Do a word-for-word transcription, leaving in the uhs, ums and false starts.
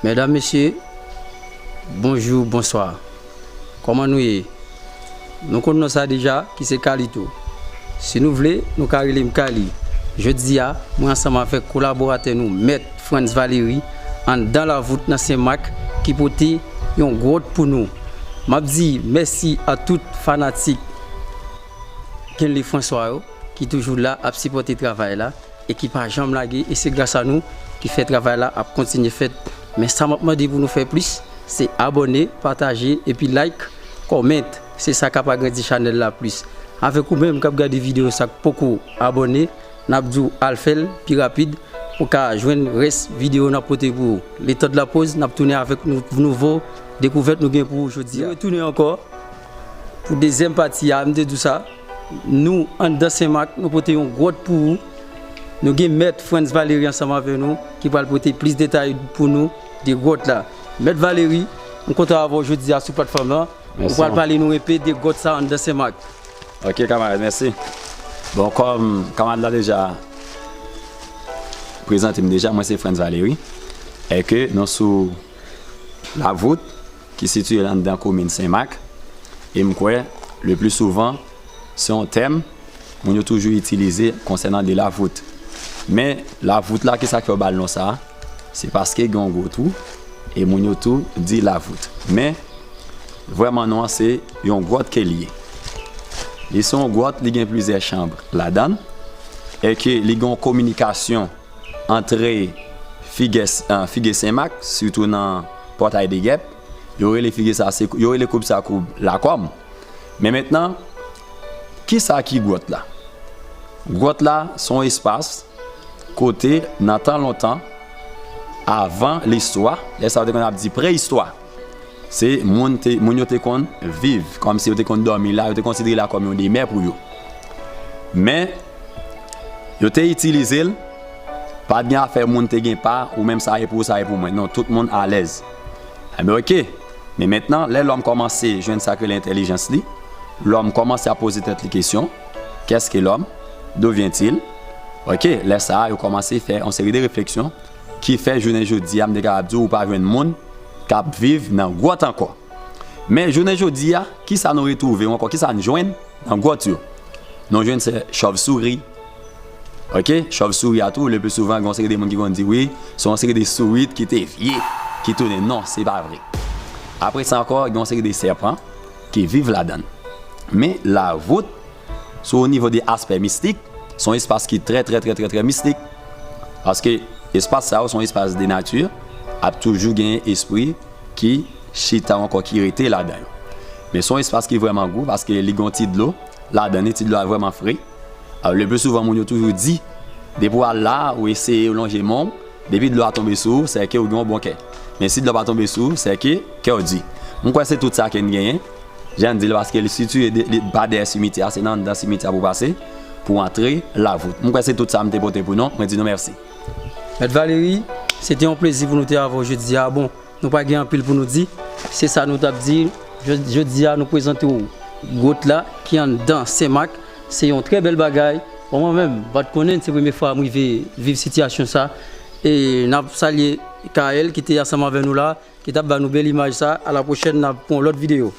Medam, mesye, bonjou, bonswa. Kòman nou ye? Nou konn non sa deja, ki se Kalito. Si nou vle, nou ka rele m Kali. Jodi a, mwen ansanm avèk kolaboratè nou, Mèt Frantz Valery, anndan Lavout nan Senmak, ki pote yon gwòt pou nou. M ap di mèsi a tout fanatik Kenley François yo, ki toujou la ap sipòte travay la e ki pa janm lage, e se gras a nou ki fè travay la ap kontinye fèt. Men sa m ap mande pou nou fè plis, se abòne, pataje, epi like, comment. Se sa k ap agrandi chanèl la plis. Avèk ou menm k ap gade videyo sa k poko abòne, n ap di w al fè l pi rapid pou w ka jwenn rès videyo n ap pote pou ou. Le tan de la pause, n ap tounen avèk nou, nouvo dekouvèt nou gen pou ou jodi a. Nou retounen ankò pou dezyèm pati a, m te di w sa. Nou, anndan Senmak, nou pote yon gwòt pou ou. Nou gen Mèt Frantz Valery ansanm avè nou, ki pral pote plis detay pou nou de gwòt la. Mèt Valery, m kontan avè w jodi a sou platfòm lan. Ou pral pale nou enpe de gwòt sa anndan Senmak. Ok, kamarad, mèsi. Bon, kòm kamarad la deja prezante m deja, mwen se Frantz Valery. E ke nou sou Lavout, ki sitiye anndan komin Senmak. E m kwè, le pli souvan, se yon tèm moun yo toujou itilize konsènan de Lavout. Men, Lavout la, kisa k fè yo ba l non sa a? Se paske gen yon gwo twou, e moun yo tou di Lavout. Men, vrèman non an se yon gwòt ke l ye. Li se yon gwòt, li gen plizyè chanb ladan l, e ke li gen yon kominikasyon antre Figè, Figè Senmak, sitou nan Pòtay de Gèp. Yo rele figè sa, se, yo rele koub sa koub Lakòm. Men mentnan, kisa ki gwòt la? Gwòt la se yon espas kote nan tan lontan, avan listwa, lè sa yo te konn ap di preyistwa, se moun te, moun yo te konn viv, kòmsi yo te konn dòmi la, yo te konsidere la kòm yon demè pou yo. Men, yo te itilize l, pa t gen afè moun te gen pa, ou menm sa e pou ou, sa e pou mwen. Non, tout moun alèz. Enben, ok. Men mentnan, lè lòm kòmanse jwenn sa k rele entèlijans li, lòm kòmanse ap poze tèt li kesyon, qu'est-ce que l'homme? D'où vient-il? Ok, lè sa a, yo kòmanse fè yon seri de refleksyon ki fè jounen jodi a, m te kapab di w, ou pa jwenn moun k ap viv nan gwòt ankò. Men jounen jodi a, kisa nou retwouve ankò? Kisa n jwenn nan gwòt yo? Nou jwenn se chòvsouri. Ok, chòvsouri a tou, le pli souvan, gen yon seri de moun ki konn di, wi, se yon seri de sourit ki te vye, ki tounen. Non, se pa vre. Apre sa ankò, gen yon seri de sèpan ki viv ladan l. Men Lavout, sou o nivo de aspè mistik, se yon espas ki trè, trè, trè, trè, trè mistik. Paske espas sa yo se yon espas de nati, ap toujou gen espri ki chita ankò, ki rete ladan yo. Men se yon espas ki vrèman gou, paske li gen yon ti dlo ladan li, ti dlo a vrèman fre. Alò, le pli souvan, moun yo toujou di, depi w al la, ou eseye lonje men w, depi dlo a tonbe sou ou, se ke ou gen yon bon kè. Men si dlo a pa tonbe sou ou, se ke kè w di. M kwè se tout sa ke n genyen. Jan n di l, paske li sitiye de, li pa dèyè simityè a, se nan anndan simityè a pou w pase, pou w antre Lavout. M kwè se tout sa m te pote pou nou. Mwen di nou mèsi. Mèt Valery, se te yon plezi pou nou te avè w jodi a. Bon, nou pa gen anpil pou nou di. Se sa nou t ap di. Jò-, jodi a, nou prezante w gwòt la ki anndan Senmak. Se yon trè bèl bagay. Bon, mwen menm, m pa t konnen, se premye fwa m rive viv sitiyasyon sa. E n ap salye Kaël ki te ansanm avè nou la, ki t ap ba nou bèl imaj sa. A la pwochèn, n ap pran yon lòt videyo.